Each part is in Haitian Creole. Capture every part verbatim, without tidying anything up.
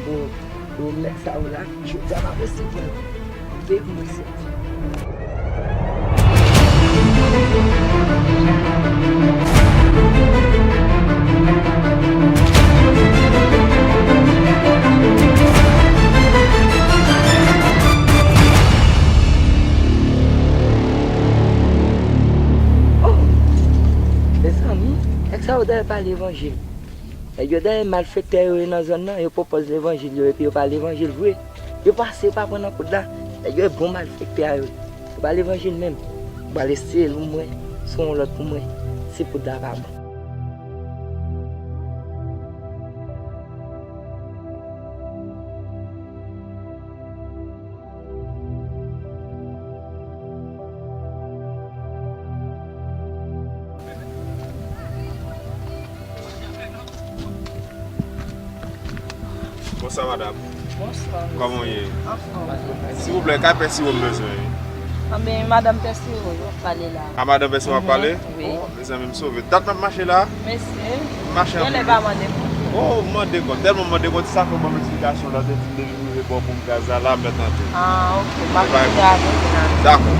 O, o, nèg sa yo la, jodi a m ap resevwa yo. Veye pou mwen sèt. Oh! Mezanmi, nèg sa yo dèyè pa levanjil. Nèg yo dèyè malfektè yo ye nan zòn nan, yo pwopòz levanjil yo, epi yo pa levanjil vre. Yo pase, yo pa pran nan koud la. Nèg yo e bon malfektè a yo. Yo pa levanjil menm. Yo pral eseye l pou mwen, sou yon lòt pou mwen, si koud la pa bon. Bonswa, madanm. Bonswa. Kòman w ye? Anfòm. Silvouplè, ka Pè Siwo m bezwen, wi. Anben, madanm Pè Siwo, yo ap pale la. A, madanm Pè Siwo ap pale? Wi. Oh, mezanmi, m sove. Dat m ap mache la. Mesye, m mache anpil. Genlè pa mande kont. Oh, m mande kont. Tèlman m mande kont, sa fè w ban m eksplikasyon la, te di m depi m rive bò ponp gaz la, la, m mèt antre. Ah, ok. M ap vin avè w la. Dakò.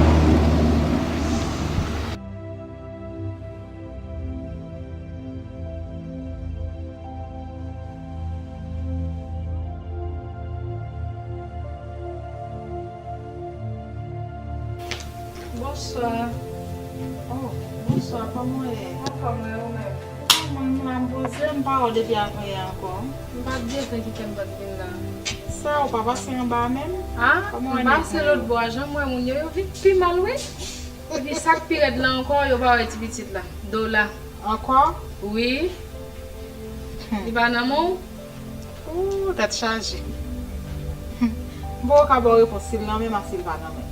Bonswa. Oh, bonswa, kòman w ye? Anfòm, e ou menm? Kòman m la, m poze, m pa wè w depi avanyè ankò. M pa t gen tan kite m pa t vin la. Sa, ou pa pase anba a menm? Ah, m pase lòt bò a, jan m wè moun yo, yo vin pi mal, wi. Epi sa k pi rèd la ankò, yo pa wè ti pitit la. Dola. Ankò? Wi. Hmm. Li pa nan men w? Ooh, tèt chaje. Hmm. M poko ka ba w repons si l nan men m ak si l pa nan men m.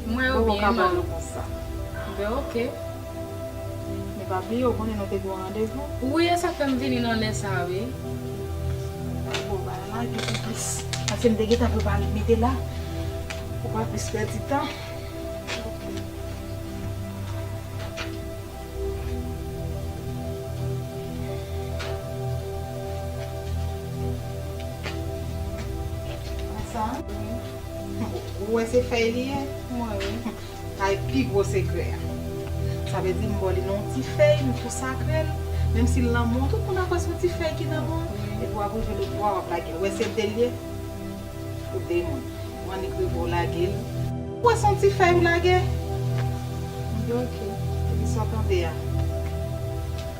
Mwen yo byen mal. M poko ka ba w repons sa. Ben, ok. Men pa bliye, ou konnen nou te gen yon randevou. Wi, e sa k fè m vini nan lè sa a, wi. Bon, bagay la, gen pou plis. Paske m te gentan prepare mete la. Pou pa plis pèdi tan. Sa? Ou wè se fèy li ye? Mwen, wi. Sa e pi gwo sekrè a. Sa vle di m ba w li nan yon ti fèy, m konsakre l. Menm si l nan men w, tout moun ap wè se yon ti fèy ki nan men w. Epi w ap rive lòt bò a, w ap lage l. Ou wè se de l ye? Pou de moun. Ou annik rive w lage l. Ou wè se yon ti fèy ou lage? Enben, ok. Epi sa w tande a?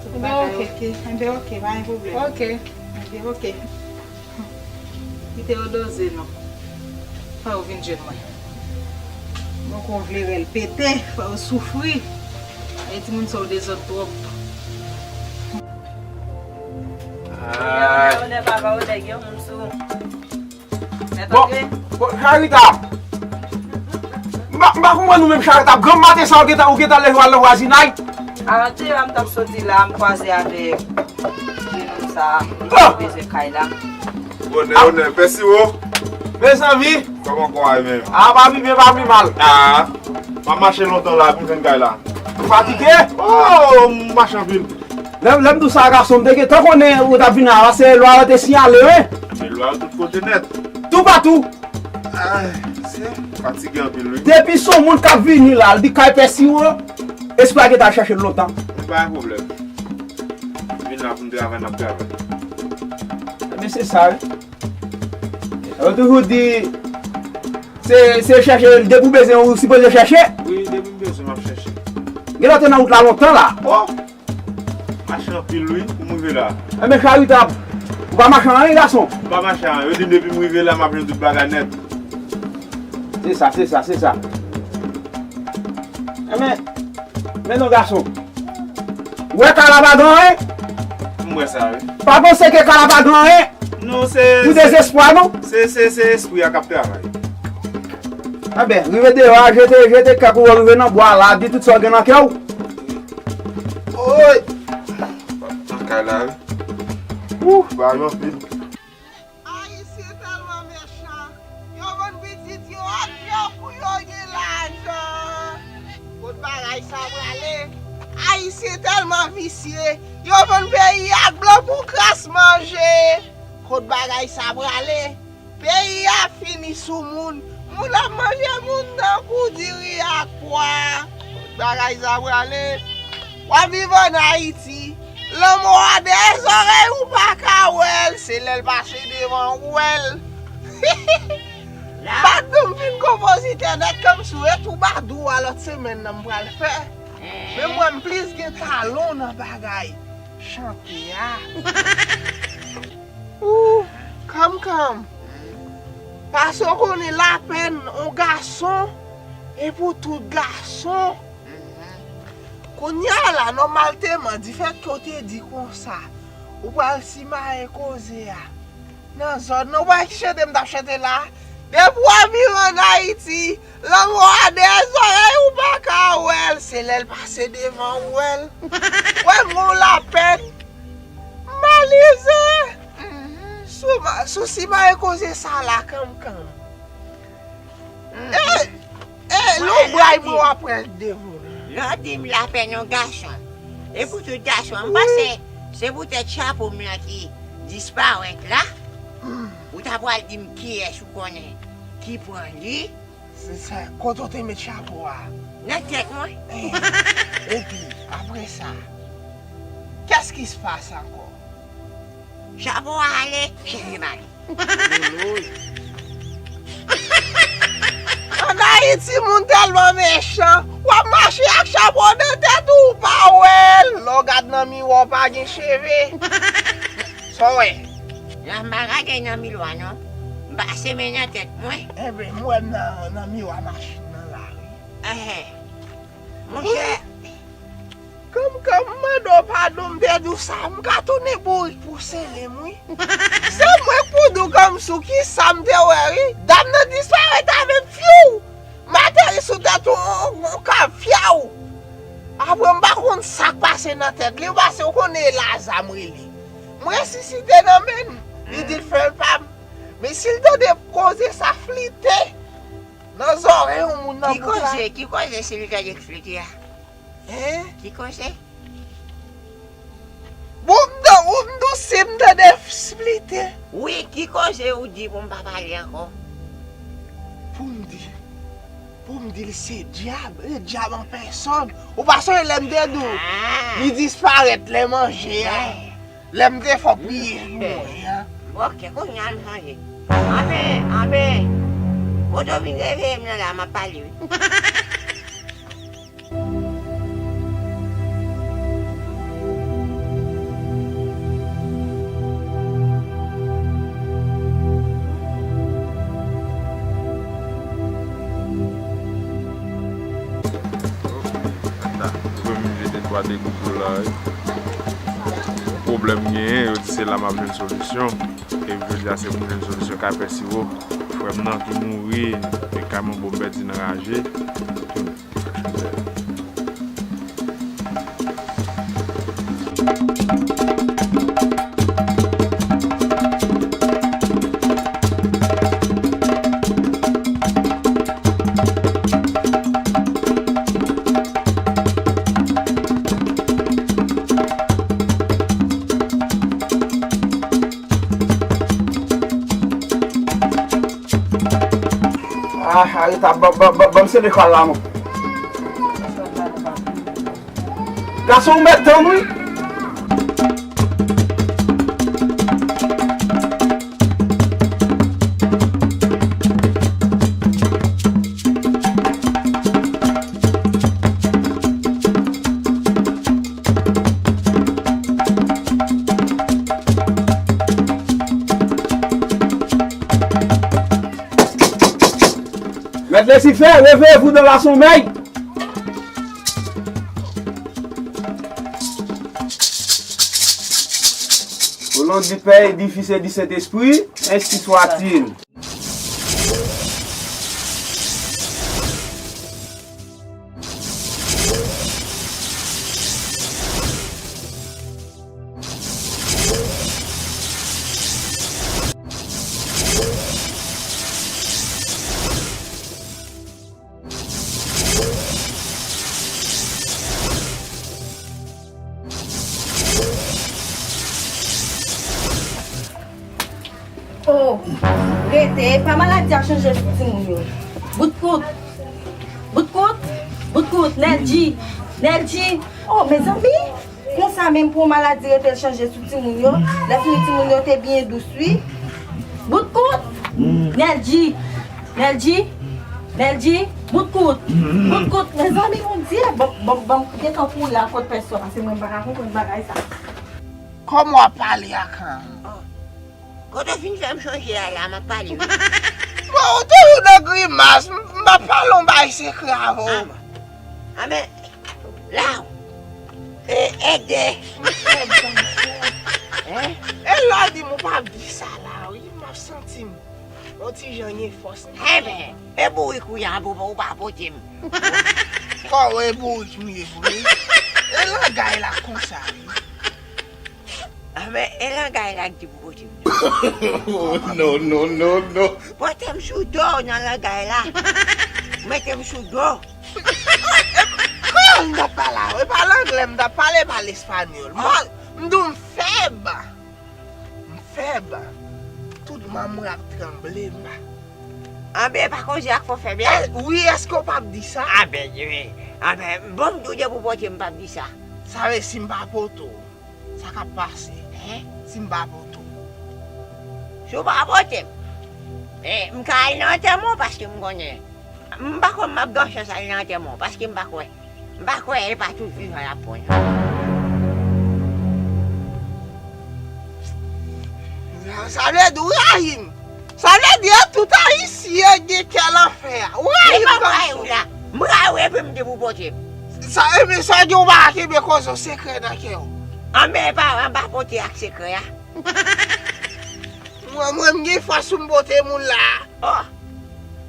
Tout bagay ok? Enben, ok, pa gen pwoblèm. Ok. Enben, ok. Kite yo doze non. Fò yo vin jwenn mwen. Mwen konn vle rèl pete, fò yo soufri. Ay, timoun sa yo dezòd twòp. Ay. Onè, onè, papa, onè, gen moun sou. Bon, bon, Charita. M pa, m pa konprann ou menm, Charita. Granm maten sa, ou gentan, ou gentan leve w al nan vwazinay. Avantyè a m t ap soti la, m kwaze avèk jennonm sa a, oh! Bezwen kay la. Onè, onè, Pè Siwo. Mezanmi. Kòman kò a ye menm? A, pa pi byen, pa pi mal. A, m ap mache lontan la pou m jwenn kay la. Ou fatige? Oh, m mache anpil. Lè, lè m di w sa, gason, m te gentan konnen ou t ap vin la, paske lwa yo te siyale, wi. Men lwa yo tout kote nèt. Toupatou. Ay, se fatige anpil, wi. Depi se yon moun k ap vini la, l di kay Pè Siwo, espri a gentan al chèche l lontan. Pa gen pwoblèm. Vin la pou n travay, n ap travay. Ebyen, se sa, wi. Yo toujou di, se, se chèche, depi w bezwen, ou sipoze chèche. Wi, depi m bezwen, m ap chèche. Genlè w te nan wout la lontan la. Oh! Mache anpil wi, pou m rive la. Enben, Charita, ou pa mache anyen, gason? M pa mache anyen. Yo di m depi m rive la, m ap jwenn tout bagay nèt. Se sa, se sa, se sa. Enben, men non, gason. Ou wè kay la pa gen anyen? M wè sa, wi. Pa panse ke kay la pa gen anyen? Non, se, pou dezespwa, non? Se, se, se espri a k ap travay. Enben, rive deyò a, jete, jete kèk ou rive nan bwa la, di tout sa w gen nan kè w. Oy! Nan kay la, wi. Ouh, bagay anpil. Ayisyen tèlman mechan. Yo vann pitit yo ak yo pou yo gen lajan. Kot bagay sa prale? Ayisyen tèlman visye. Yo vann peyi ak blan pou kras manje. Kot bagay sa prale? Peyi a fini sou moun. Moun ap manje moun tankou diri ak pwa. Kot bagay sa prale? W ap viv ann Ayiti. Lanmò a dèyè zòrèy ou pa ka wè l. Se lè l pase devan ou wè l. M pa t janm fin konpozitè nèt, kòmsi e twoubadou a lòt semèn nan m pral fè. Men mwen m plis gen talon nan bagay chante a. Ou, kanmkanm. Paske w konnen lapèn yon gason e pou tout gason. Kounye a la, nòmalteman, difèt ke w te di konsa, ou pral simaye koze a nan zòn nan, ou pa ki chante m t ap chante la. Depi w ap viv ann Ayiti, lanmò a dèyè zòrèy ou pa ka wè l, se lè l pase devan ou wè l. Wè m gon lapèn, m malize. Sou ma- sou simaye koze sa la kanmkanm. E, e, lonbray mwen w ap pran devore. Lè w di m lapèn yon gason, e pou tout gason, m panse se poutèt chapo m lan ki disparèt la. Ou ta pral di m kiyès ou konnen ki pran li. Se sa, kote w te met chapo a? Nan tèt mwen. Epi, apre sa, qu'est-ce qui se passe encore? Chapo a ale, cheve m ale. Ann Ayiti, moun tèlman mechan, w ap mache ak chapo nan tèt ou, ou pa wè l. Lè w gad nan miwa, w pa gen cheve. Sa w wè? Non, m pa gade nan miwa, non. M pase men nan tèt mwen. Enben, m wè m nan, nan miwa machin nan la, wi. Enhen. Monchè, Kanmkanm, m mande w padon, m te di w sa, m ka tounen bourik pou sele m, wi. Se mwen k pou di w kòmsi w ki sa m te wè, wi. Dam nan disparèt avè m, fyou! M ateri sou tèt yon, yon, yon kab fyaw. Apre, m pa konn sa k pase nan tèt li, paske w konnen e Laza m rele. M resisite nan men l. Li di l fè l pa m. Men si l tande koze sa flite nan zòrèy yon moun nan bouk la. Ki koze, ki koze si l tande flite a? Hein? Ki koze? Bon, m ta, ou m di w si m tande splite. Wi, ki koze ou di pou m pa pale ankò? Pou m di, pou m di l se dyab, e dyab an pèsòn. Ou pa sonje lè m te di w, li disparèt lè manje a. Lè m te fò priye pou mwen an. Oke, kounye a m sonje. Anben, anben, kote w vin reveye m nan la, m ap pale wi. Premye jete twa degout dlo la, wi. Pwoblèm genyen, yo di se la m ap jwenn solisyon. E jodi a se pou m jwenn solisyon kay Pè Siwo. Frè m nan ki mouri, e kay Manbo m pèdi nan raje. Ah, areta, ban, ban, ban, ban m sele chwal la, non. Gason, ou mèt tann, wi. Mèt Lisifè, réveillez-vous dans la sommeil. Au nom du Père, et du Fils et du Saint-Esprit, ainsi soit-il. Oh, rete, e pa maladi a chanje sou timoun yo. Bout kout, bout kout, bout kout, Nèlji, Nèlji. Oh, mezanmi, konsa menm pou yon maladi rete l chanje sou timoun yo. Lè fini timoun yo te byen dous, wi. Bout kout, Nèlji, Nèlji, Nèlji, bout kout, bout kout. Mezanmi, Bondye, bon, bon, bon, gentan kouri al kot pès yo, paske mwen m pa ka konprann bagay sa. Kòman w ap pale ak an? Kote w fin fè m sonje a la, m ap pale wi. Bon, ou toujou nan grimas, m, m ap pale yon bay sekrè avè w. Anben, la, e, ede. Hein? E lè w di m ou p ap di sa la, wi, m ap santi m yon ti jan gen fòs. Enben, e bourik ou ye a, ou pa pote m. Kòman e bourik m ye vre? E langay la konsa, wi. Anben, e langay la k di pou pote m. Oh, non, non, non, non. Pote m sou do w nan langay la. Mete m sou do. Kreyòl m t ap pale a, e pa l anglè m t ap pale, e pa l espanyòl. M pa, m di w m fèb. M fèb. Tout manm mwen ap tranble, m pa. Anben, e pa koze ak fò fèb la? Wi, èske w p ap di sa? Anben, wi. Anben, bon, m di w depi w pote m p ap di sa. Sa vle si m pa pote w, sa k ap pase? Hein? Si m pa pote w. Si w pa pote m, eh, m ka al nan antèman w paske m konnen. M pa kwè m ap gen chans al nan antèman w paske m pa kwè. M pa kwè e pa tout vivan y ap pran non. Sa vle di w rayi m. Sa vle di tout Ayisyen gen kè lanfè a. Ou rayi m kòmsi. M rayi w epi m di pou pote m. Sa, epi sa gen w pa ka kenbe koze w sekrè nan kè w. Anben, pa, anba pote ak sekrè a. Mwen, mwen, m gen fòs pou m pote moun la. Oh.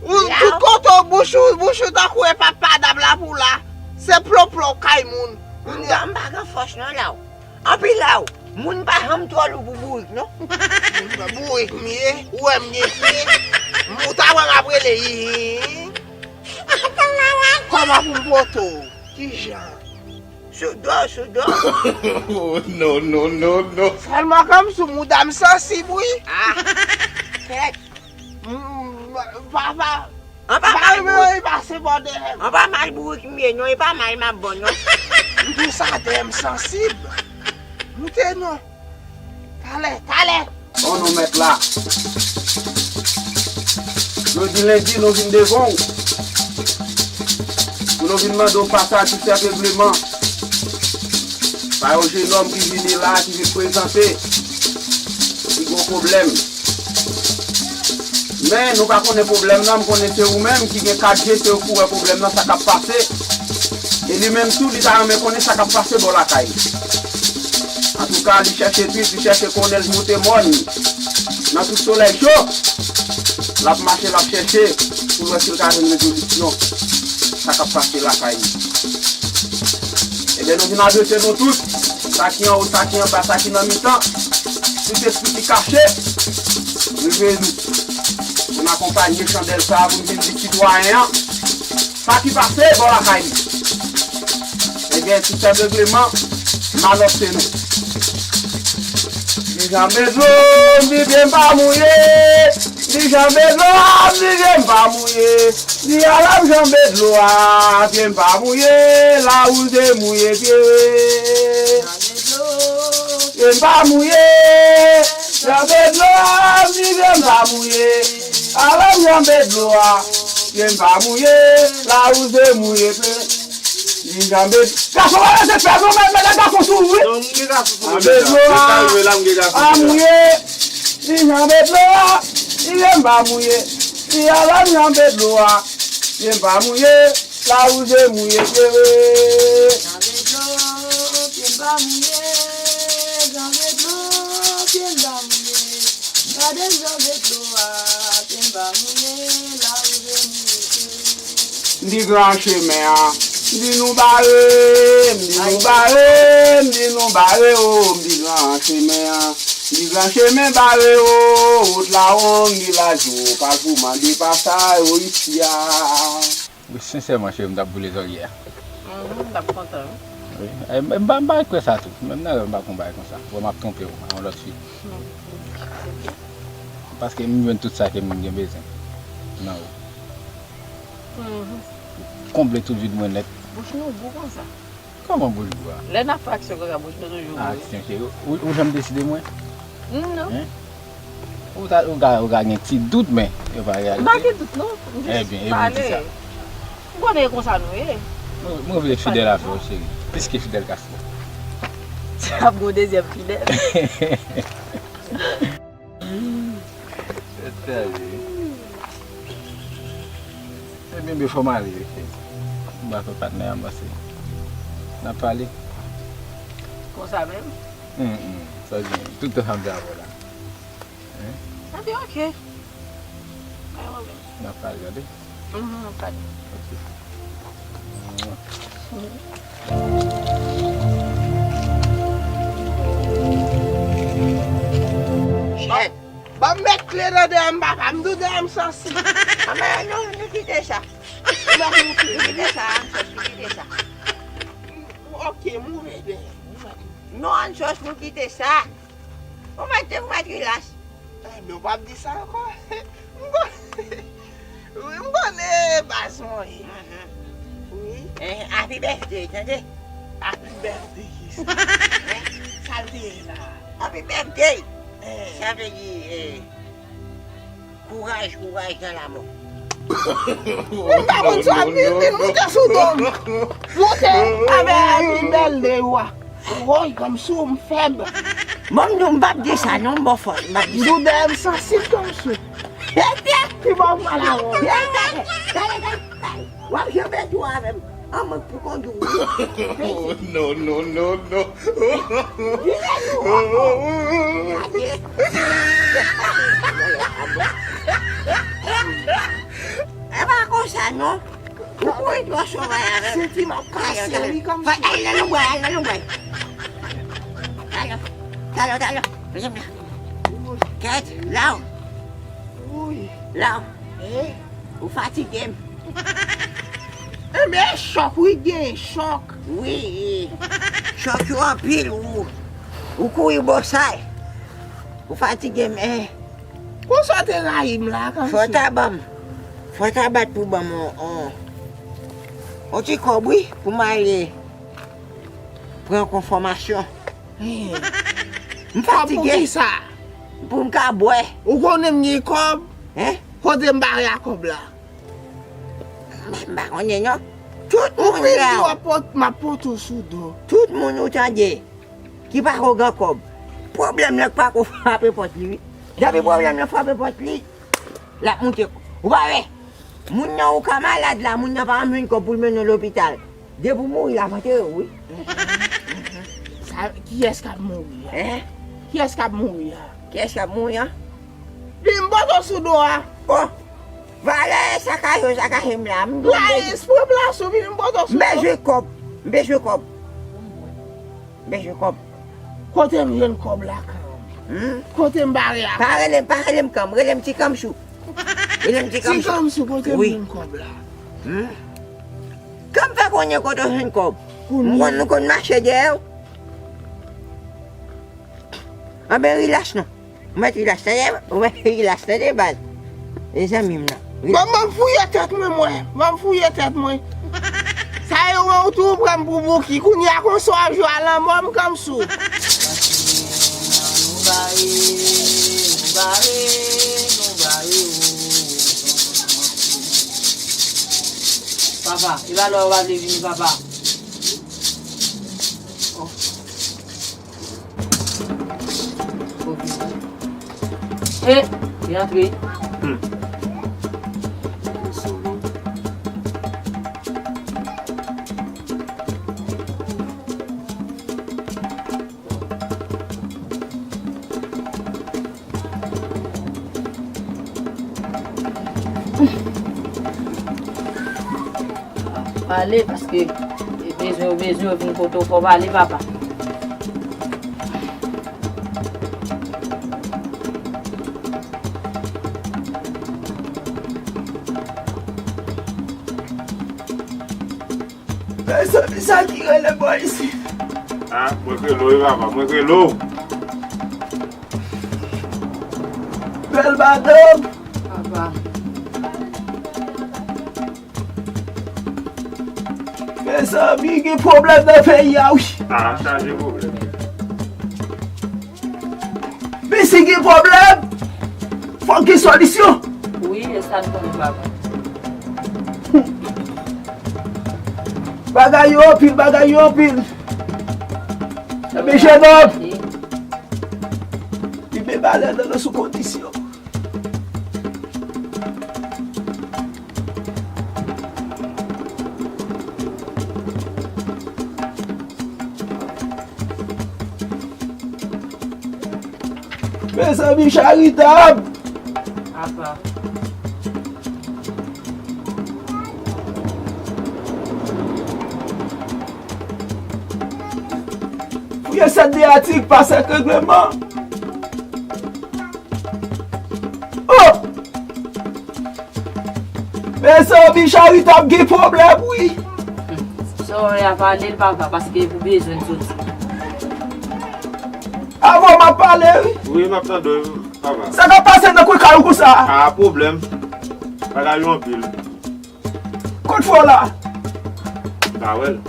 Ou, tout kote w bouch ou, bouch ou tankou e pa padab la pou la. Se ploplo kay moun. M pa gen fòs non la w. Anpil la w. Moun pa janm twò lou pou bourik non. Bourik m ye, ou wè m gen pye. Ou ta wè m ap rele yi. Kòman pou m pote w? Kijan? Sou do, sou do. Oh, non, non, non, non. Sèlman kòm sou mouda m sansib, wi. Ah, kèt. Mm, pa, pa. An pa mal bourik. Pase bò dèyè m. An pa mal bourik m ye, non, e pa mal m ap bon, non. M di w sa dèyè m sansib. Moute non. Talè, talè. Bon, nou mèt la. Jodi lendi, nou vin devan w. Pou nou vin mande w pasaj pou fè regleman. Pa yon jenòm ki vini la, ki vin prezante. Li gon pwoblèm. Men, nou pa konnen pwoblèm nan, m konnen se ou menm ki gen kat je, se ou ki wè pwoblèm nan, sa k ap pase. E li menm tou, li ta renmen konnen sa k ap pase bò lakay li. Antouka, li chèche twit, li chèche konnen, li moute mòn nan tout solèy cho. L ap mache, l ap chèche pou l wè si l ka jwenn rezolisyon sa k ap pase lakay li. Ebyen, nou vin adrese nou tout, sa ki anwo, sa ki anba, sa ki nan mitan, tout espri ki kache, leve nou pou n akonpanye chandèl sa a, pou n vin di sitwayen an sa ki pase bò lakay li. Ebyen, sistèm regleman, m anonse nou. Li janbe dlo, m di byen m pa mouye. Li janbe dlo a, m di byen m pa mouye. Li al ap janbe dlo a, byen m pa mouye. Lawouze mouye pye. Byen m pa mouye. Janbe dlo a, m di byen m pa mouye. Al ap janbe dlo a, byen m pa mouye. Lawouze mouye pye. Li janbe. Gason pa rete fèb non, mèt, mèt gason sou ou wi. Non, m gen gason sou mwen. Janbe dlo a. Sa rive la, m gen gason sou mwen. Mouye. Li janbe dlo a. Li janbe pa mouye. Li al ap janbe dlo a. Li pa mouye. Lawouze mouye pye. Janbe dlo, pye m pa mouye. Janbe dlo, pye m pa mouye. Gade m janbe dlo a, pye m pa mouye, lawouze mouye pye. M di gran chemen an, m di nou bare, m di nou bare, m di nou bare o, m di gran chemen an, m di gran chemen bare o, wout la wong, di laj yo, pa pou mande pasaj o isi a. Wi, sensèman, cheri, m t ap boule zòrye a. Mhm, m t ap kontan, wi. Wi. E, m, m pa, m pa kwè sa tou. Menm nan rèv, m pa kwè yon bagay konsa. Bon, m ap twonpe w, a yon lòt fi. Mhm. Paske m jwenn tout sa ke m gen bezwen nan ou. Konble tout vid mwen nèt. Bouch nou gou konsa. Kòman bouch gou a? Lè n ap fè aksyon konsa, bouch nou toujou gou. Aksyon, cheri. Ou, ou janm deside mwen? Non. Hein? Ou ta, ou ka, ou ka gen ti dout, men yo pa reyalite. M pa gen dout, non. M jis pale. Ebyen, ebyen, di sa. M konnen e konsa nou ye. Mwen, mwen vle fidèl avè w, cheri. Plis ke Fidel Castro. Sa ap gon dezyèm Fidel. Tèt chaje. Ebyen, byen, fò m ale, wi, cheri. M pa fè patnè a, m pase. N ap pale. Konsa menm? Hum, hum. Sa w gen? Tout tan sa m te avè w la. Hein? Ebyen, ok. Pa gen pwoblèm. N ap pale, tande? Mhm, n ap pale. Ok. Shit. Ban m met kle nan dèyè m, papa. M di w dèyè m sansi. Anben, nou, nou kite sa. Nou kite sa, nou kite sa. Ok, mouri dèyè. Non, Ansos, nou kite sa. Ou mèt, ou mèt rilas. Enben, ou p ap di sa ankò. M konnen, wi, m konnen baz mwen ye. Mhm. Wi. Eh, happy birthday, tande? Happy birthday, kisa? Sa l te ye la? Happy birthday! Eh. Sa vle di, eh, kouraj, kouraj nan lamò. Ou pa konn sa, vin, vin, moute sou do m. Moute, avè happy birthday ou a. Woy, kòmsi w fèb. Bon, m di w, m p ap di sa non, m ba w fòs, m p ap di sa. M di w dèyè m sansib kòmsi w. Ki bò w pral avè w? Gade, gade, gade. W ap janbe tou avè m. An, mwen pou kondwi w. Non, non, non, non. Vire tou. Gade. E pa konsa non. Ou kouri twò sovaj avè m. Senti m ap kase li kòmsi. Al nan lonbray, al nan lonbray. Talò, talò, talò. Kèt, la w. Wi. La w. Eh? Ou fatige m. Enben, chòk, wi, gen chòk. Wi. Chòk yo anpil, ou, ou kouri bosay. Ou fatige m, eh. Konsa w te rayi m la, kòmsi. Fò w ta ban m. Fò w ta bat pou ban m on, on, on ti kòb, wi, pou m ale pran konfòmasyon. Hen. M fatige. Kòb pou kisa? Pou m ka bwè. Ou konnen m gen kòb? Hen? Kote m bare a kòb la? M pa konnen non. Tout moun la. Ou fin di w ap pot-, m ap pote w sou do. Tout moun ou tande ki pa ko gen kòb. Pwoblèm nan pa ko frape pòt li, wi. Depi pwoblèm nan frape pòt li, l ap moute. Ou pa wè? Moun nan ou ka malad la, moun nan pa janm jwenn kòb pou l mennen w lopital. Depi w mouri, l ap antere w, wi. Sa, kiyès k ap mouri a? Hein? Kiyès k ap mouri a? Kiyès k ap mouri a? Vin m pote w sou do a. Oh! Valè sakaje w sakaje m la. M di w m bezwen. Layis, pran plas ou, vin m pote w sou do. M bezwen kòb. M bezwen kòb. M bezwen kòb. Kote m jwenn kòb la kanmenm? Hmm? Kote m bare a? Pa rele m, pa rele m kanm, rele m ti kanmchou. Rele m ti kanmchou. Ti kanmchou, kote m jwenn kòb la? Hmm? Kan m fè konnen kote w jwenn kòb? M konn, nou konn mache dèyè w. Anben, rilas non. Ou mèt rilas, tande? Ou mèt rilas, tande, baz? E zanmi m nan. Rilas. Ban m fouye tèt mwen, mwen. Ban m fouye tèt mwen. Sa e ou menm tou ou pran m pou Bouki. Kounye a konsa w ap jwe a lanmò m kanmsi w. Nou bare, nou bare, nou bare, o. Papa, e pa lè w pa vle vini, papa. Oh. E, li antre. Hmm. Pale, paske e bezwen, yo bezwen, yo vin kote w, fò w pale, papa. Mezanmi, sa ki rele bò isit? A, mwen k rele w wi, papa, mwen k rele w. Bèl madanm. Papa. Mezanmi, gen pwoblèm nan peyi a, wi. Ah, chaje pwoblèm. Men si gen pwoblèm, fòk gen solisyon. Wi, e sa n konnen, papa. Bagay yo anpil, bagay yo anpil. Ebyen, jenòm, li men malè nan sou kondisyon. Mezanmi, Charitab! Apa. Fouye sèt de atik, pa sèt règleman. Oh! Mezanmi, Charitab gen pwoblèm, wi. Sa w wè a, pale l, papa, paske ou bezwen l soti. Avan m ap pale, wi. Wi, m ap tande w, papa. Sa k ap pase nan kwen kay ou konsa? Pa pwoblèm. Bagay yo anpil. Kot fò la? Pa wè l.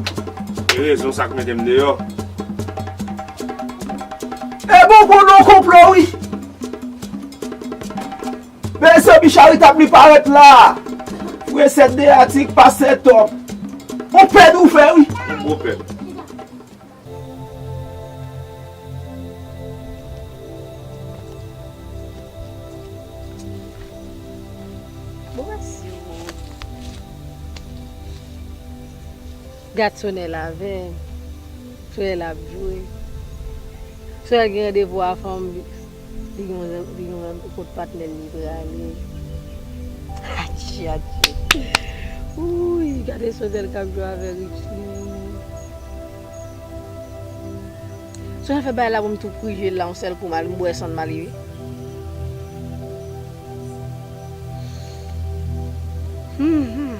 E rezon sa k mete m deyò. E bon, bon, non, konplo, wi. Mezanmi, Charitab li parèt la. Fouye sèt de atik, pa sèt tòp. On pèd ou fè, wi. On gwo pèd. Bon, mèsi. Gad Sonèl avè m. Sonèl ap jwe. Sonèl gen randevou a fanm. Li gen yon, li gen yon kot patnè l li prale. Atchi, atchi. Wouy, gade Sonèl k ap jwe avè Richly. Sonèl fè bagay la pou m tou prije l la yon sèl kou, m al m bwè san m ale wi. Hmm, hmm.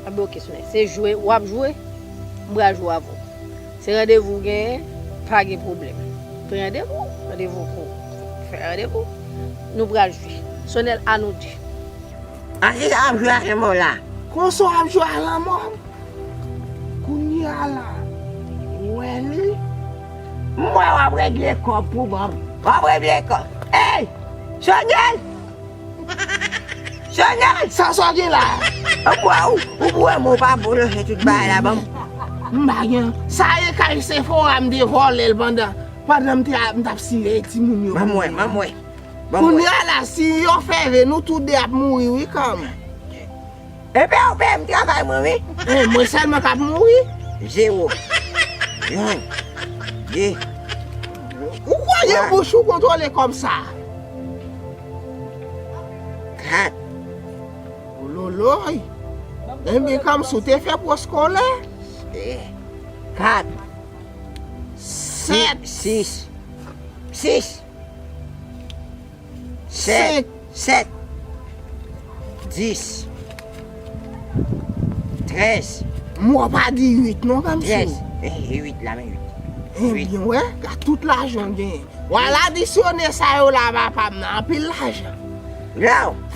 Anben, oke, Sonèl. Se jwe, w ap jwe, m pral jwe avè w. Se randevou w genyen, pa gen pwoblèm. Pran randevou, randevou kou. Fè randevou. Nou pral jwe. Sonèl, a nou de. A ki sa w ap jwe avè mò la? Konsa w ap jwe a lanmò? Kounye a la, ou wè li? M wè w ap regle kòb pou ban m. W ap regle kòb. Ey! Sonèl! Sonèl! Sa sa gen la? Ou, ou, ou wè mwen pa bon nan fè tout bagay la ban m. M pa gen. Sa e kay Sefora m te vòlè l pandan, pandan m te, m t ap siye timoun yo. Ban m wè, ban m wè. Ban m wè. Kounye a la, si yo fè ve, nou tou de ap mouri wi kanmenm. Epi ou peye m travay mwen wi. Eh, mwen sèlman k ap mouri. Zewo. Yon. De. Ou kwè gen bouch ou kontwole kòb sa? Kat. Ololoy. Enben, kòmsi w te fè pwoskolè. Eh. Kat. Sèt. Sis. Sis. Sèt. Senk. Sèt. Dis. Trèz. M wè w pa di uit non, kòmsi. Trèz. Eh, uit la, men uit. Ebyen, wè, gad tout lajan w genyen. W al adisyone sa yo la, papa m nan, anpil lajan.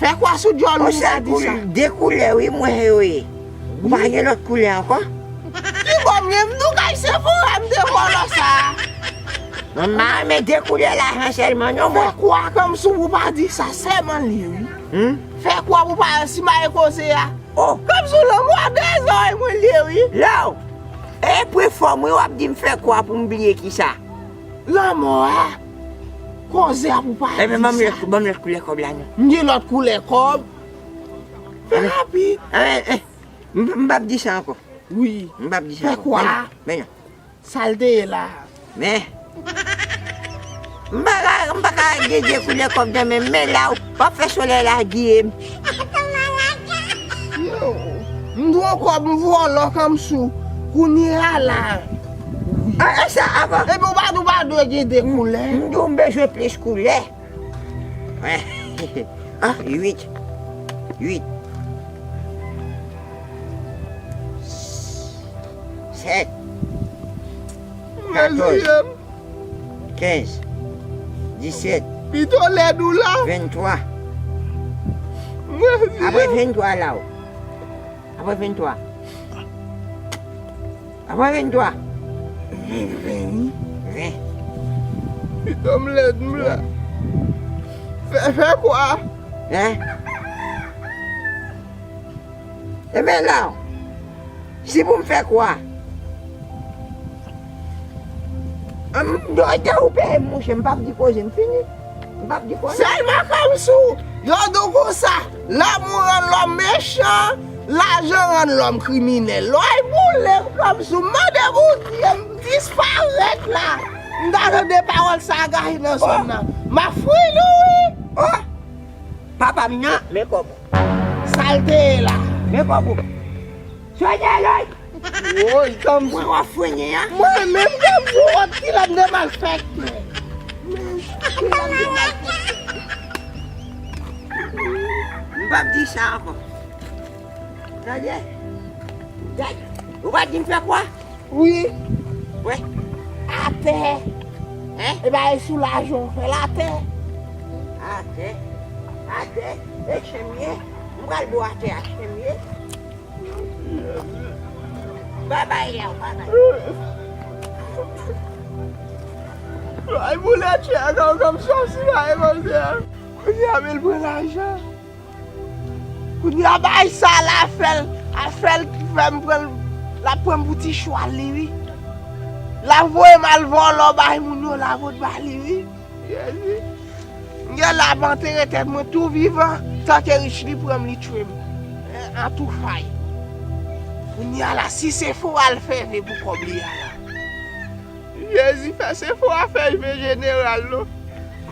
Fè kwa sou djòl ou, ou pa di sa. De koulè, wi, mwen yo ye. Ou pa gen lòt koulè ankò? Ki bò m gen? M tou kay Sefora, m te vòlò sa. Mwen pa renmen de koulè lajan sèlman non mwen. Fè kwa kòmsi ou pa di sa, sèman li wi. Hmm? Fè kwa pou pa simaye koze a. Oh. Kòmsi w lanmò a dezòrèy mwen li ye wi. Lè w e pran fòm wi, w ap di m fè kwa pou m bliye kisa. Lanmò a. Koze a pou pa di sa. Ebyen, ban m lòt, ban m lòt koulè kòb la non. M gen lòt koulè kòb. Fè rapid. Eh, eh. M, m p ap di sa ankò. Wi. M p ap di sa ankò. Fè kwa? Men, men non. Sa l te ye la. Men. M pa ka, m pa ka gen de koulè kòb nan men m, men la, w ap fè solèy la giye m. Yo, m dwe kòb m vòlò kòmsi w. Kounye a la. Ah, e sa avan. Epi w pa, w pa dwe gen de koulè. M di w m bezwen plis koulè. Ah, uit. Uit. Sèt. Katòz. Kenz. Disèt. Pito lèd ou la. Venntwa. Mwen di. Apre venntwa la o. Apre venntwa. Apre venntwa. Ven. Ven. Pito m lèd m la. Fè, fè kwa? Hein? Ebyen la, si pou m fè kwa? M dwe te ou peye m, monchè, m p ap di koze, m fini. M p ap di koze. Sèlman kòmsi w, yo di w konsa, lanmou rann lòm mechan, lajan rann lòm kriminèl. Lòy boule kòmsi w, mande Bondye, m disparèt la. M ta tande pawòl sa gaye nan zòn nan. M ap fri nou wi. Oh! Papa m nan, men kòb ou. Sa l te ye la. Men kòb ou. Soyè lòy. Woy, tanm. Mwen w ap fwenyen an. Mwen menm, tanm sou wòt, kilè m te mal fèt mwen. Men, kilè m te mal fèt. M p ap di sa ankò. Tande. Gad. Ou pa di m fè kwa? Wi. Wi. Atè. Hein? E ba e sou lajan w fè l atè. Atè. Atè. E chen m ye. M pral bo atè a chen m ye. Babay la, babay. Ay, boule tchè a, kòm, kòm sòsi la, e kòmsi a. Kounye a, men l pran lajan. Kounye a bay sa la fè l, a fè l ki fè m pran l, l ap pran m pou ti chwal li wi. L ap voye m al vòlò bay moun yo, l ap ot ba li wi. Jezi. M gen la ap antere tèt mwen tou vivan, tante rich li pran m, li tchwe m. An, an tou fay. Kounye a la, si se fo al fè ve pou kòb li a la. Jezi, fè se fo a fè ve jeneral non.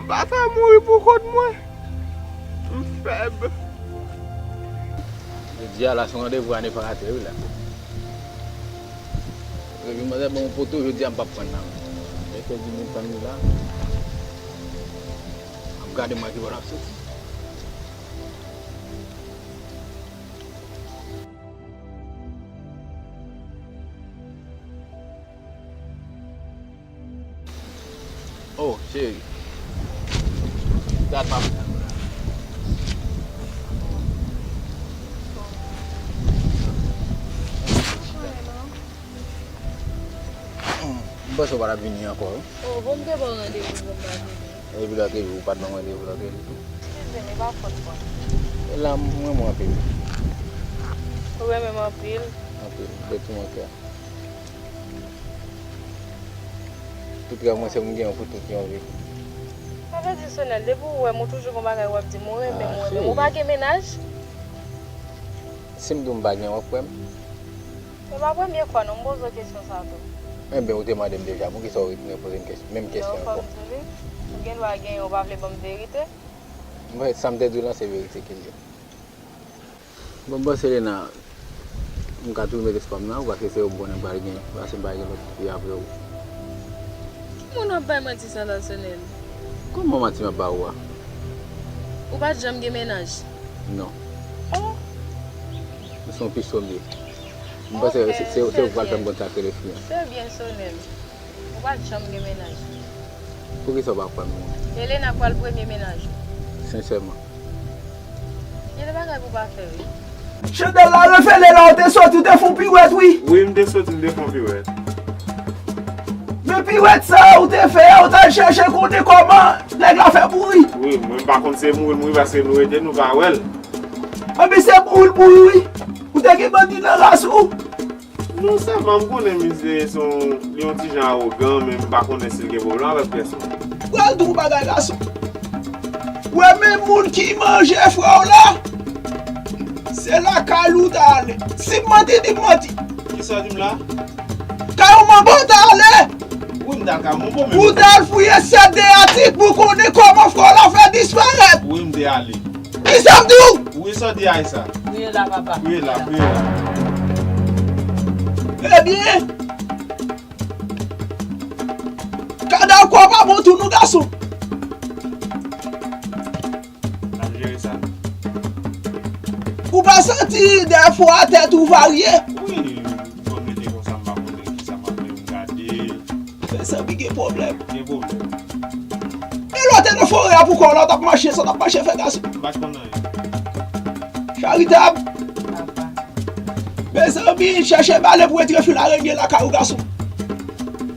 M pa ta mouri pou kont mwen. M fèb. Jodi a la, se yon randevou a ne pa rate wi la. Epi manzè ban yon poto, jodi a m p ap pran nan men. Mèkredi m tann li la. M ap gade mwen ki bò l ap soti. Oh, cheri. Gad m ap. Hmm, m panse w pa t ap vini ankò wi. Oh, bon, m te ba w randevou, bon, m pa vini. Epi lòt jou, ou pa t ban m randevou lòt jou tou. Eskize m, e pa fòt mwen. E la, m renmen w anpil. Ou renmen m anpil? Anpil, de tou mon kè. Tout rèv mwen se pou m gen yon pou tout yon vi. Sa vle di, Sonèl, depi ou wè m, ou toujou gon bagay w ap di m, ou renmen m, ou renmen m. Ou pa gen mennaj? Si m di w m pa gen, w ap kwè m? E pa premye fwa non m poze w kesyon sa tou. Enben, ou te mande m deja, poukisa w retounen poze m kesyon, menm kesyon an ankò? Fò m di w li, ou gen dwa genyen, ou pa vle ban m verite. Mwen, sa m te di w lan, se verite ke l ye. Bon, m panse, Lena, m ka toujou met espwa m nan ou, paske se yon bon nèg m pral gen, paske m pa gen lòt fi apre ou. Ki moun w ap bay manti sa la, Sonèl? Kòman manti m ap ba ou a? Ou pa t janm gen mennaj? Non. Oh! M se yon piso m ye. M panse se, se, se ou k pral fè m konn sa k rele fi an. Se byen, Sonèl. Ou pa t janm gen mennaj. Poukisa w pa kwè m, mwen? Elena pral premye mennaj ou. Sensèman. Gen de bagay pou w pa fè, wi. Chandèl la revele la, ou te soti, ou te fè yon piwèt, wi. Wi, m te soti, m te fè yon piwèt. Men piwèt sa ou te fè a, ou t al chèche konnen kòman nèg la fè mouri. Wi, mwen m pa konn se mouri l mouri paske nou rete nou pa wè l. Anben se mouri l mouri, wi. Ou te gen bandi nan ras ou. Non sèlman m konnen misye se yon, li yon ti jan awogan, men m pa konnen si l gen pwoblèm avèk pèsonn. Pral di w bagay gason. Ou wè menm moun ki manje frè w la, se lakay li w ta ale. Si m manti, di m manti. Kisa w di m la? Kay yon manbo w ta ale. Wi, m t al kay yon manbo, men. Ou t al fouye sèt de atik pou konnen kòman frè w la fè disparèt. Wi, m te ale. Kisa m di w? Wi, sa w di a sa. Priye la, papa. Priye la, priye la. Ebyen, kadav kò pa bon tou non, gason. N ap jere sa. Ou pa santi dèfwa tèt ou varye? Wi, bon, m rete konsa, m pa konnen kisa m ap fè, m gade. Fè sanble gen pwoblèm. Gen pwoblèm. E lè w te nan Kore a pou kò w la, w t ap mache, sa w t ap mache fè gason. M pa t konn anyen. Charitab. Papa. Mezanmi, chèche bale pou retire fil arenye lakay ou gason.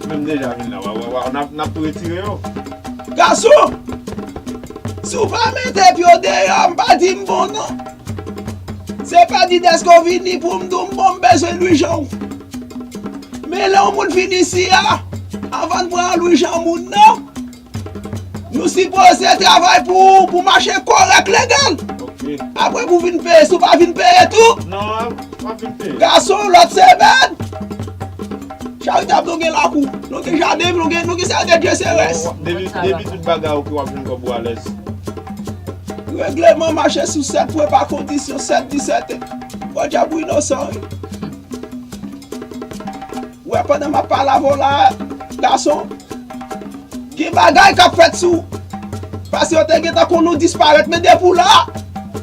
Menm deja vin la, wa, wa, wa, n ap, n ap tou retire yo. Gason! Si w pa mete pye w deyò, m pa di m bon non. Se pa di dèske w vini pou m di w m bon, m bezwen Lwijan w. Men lè yon moun vin isi a, anvan n pran Lwijan moun nan, nou sipoze travay pou, pou mache kòrèk, legal. Ok. Apre pou vin peye, si w pa vin peye tou. Non, pa vin peye. Gason, lòt semèn. Charitab, nou gen lakou, nou gen jaden, nou gen, nou gen sèten de Dye se rès. Depi, depi tout bagay ok, w ap jwenn kòb ou alèz. Regleman mache sou sèt pwen pa kondisyon, sèt disèt. Podyab ou inosan wi. Ou wè pandan m ap pale avè w la, gason, gen bagay k ap fèt sou ou. Paske yo te gentan konn nou disparèt, men depi w la,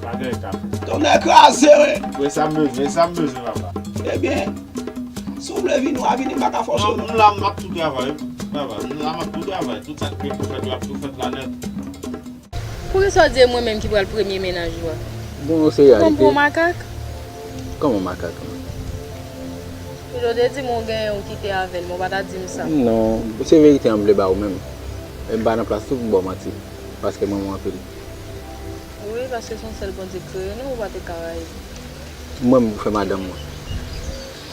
bagay k ap fèt. Tonnè kraze wi. Wi, sa m bezwen, sa m bezwen, papa. Ebyen, si w vle vini, w a vini, m pa ka fòse w non. M la, m ap tou travay, papa. M la, m ap tou travay. Tout sa k ret pou fèt yo ap tou fèt la nèt. Poukisa w di e mwen menm ki pral premye mennaj ou a? Bon, se reyalite. Ou pran m pou yon makak? Kòman makak? Ou te di m ou genyen ou kite avè l, men w pa ta di m sa. Non, se verite an m vle ba ou menm. E m pa nan plas tou pou m ba w manti, paske m renmen w anpil. Wi, paske se yon sèl Bondye k kreye nou, ou pa te ka rayi m. Mwen menm pou fè madanm mwen.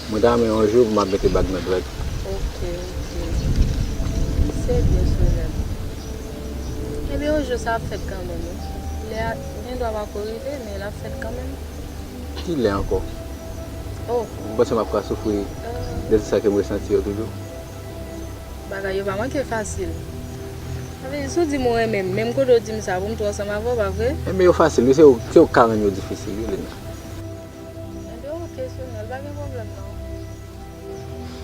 Mwen ta renmen yon jou pou m ap mete bag nan dwèt. Ok, ok. Se byen, Sonèl. Ebyen, yon jou sa ap fèt kanmenm, wi. Lè a, gendwa pako rive, men l ap fèt kanmenm. Ki lè ankò? Oh. Ou panse m ap ka soufri de tout sa ke m resanti yo toujou? Bagay yo pa manke fasil. Sa vle di, si w di m ou renmen m, menm kote w di m sa, pou m tou ansanm avè w, pa vre? Ebyen, yo fasil, wi, se ou, se ou k ka rann yo difisil, wi, Lena. Ebyen, ok, Sonèl, pa gen pwoblèm, non.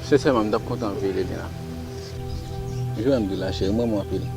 Sensèman, m t ap kontan anpil, Lena. Jwenn m di la, cheri, m renmen w anpil.